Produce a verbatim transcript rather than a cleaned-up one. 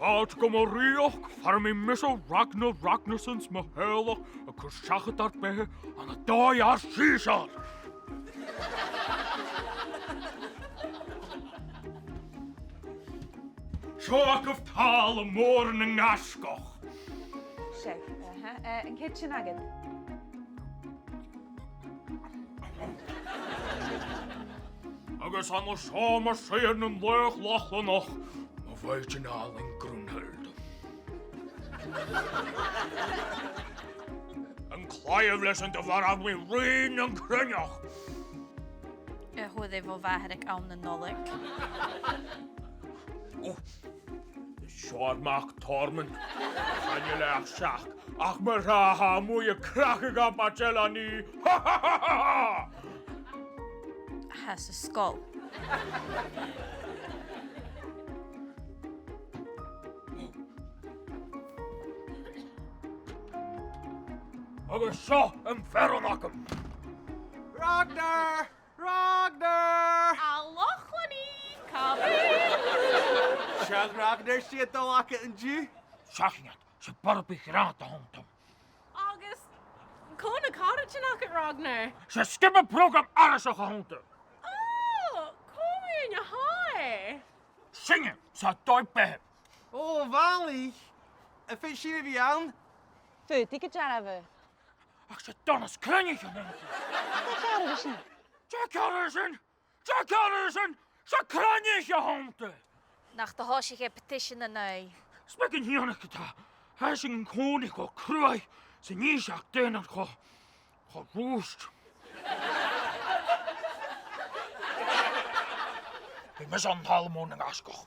Fàilte gu mo rìoghachd, far am bi mise Ragnar Ragnarsson 's mo theaghlach a' cur seachad ar beatha ann an dòigh àrd-sìseil. Seo agaibh tàladh mòr nan gaisgeach. Seadh, aha, eh, an cidsin agad. Agus an seo mar sìor nan laoch Lochlannach, mo mhaighdeann-àlainn Grunhilda. An claidheamh leis an do mharbh mi rìgh nan cruithneachd. A fhuair e bho mhàthair aig àm na Nollaig. Ò, Seo ar mac Tormund. Chan eil e ach seachd, ach mar-thà tha e a-muigh a' crathadh a' bhaile an-diugh. Ha, ha, ha, ha, ha! Tha e san sgoil. Agus seo am fearann agam. Ragnar! Ragnar! A Lochlannaich, càit a bheil thu? Seadh, Ragnar, 's e a' dol agad an-diugh. Seachain iad, 's e borb a' ghràin a th' annta. Agus cò na caraidean agad, Ragnar? 'S e sgioba prògram Àrasach a th' annta. Ò, cò mheadhan a tha e? Sinne, 's e dòigh-beatha. Ò, a bhalaich, am faod sinne a bhith ann? Faodaidh, gu dearbha. Ach 's e donas cruinnich a th' annta. Dè a' cheàrr air sin? Dè a' cheàrr air sin? Dè a' cheàrr air sin? 'S e cruinnich a th' annta. Nach do thòisich e petition an-dè? 'S beag an t-iongnadh ge-tà. Tha sinn an-còmhnaidh cho cruaidh 's an innis e daoine cho, cho rùisgte. Bidh mise ann an tàladh mòr nan gaisgeach.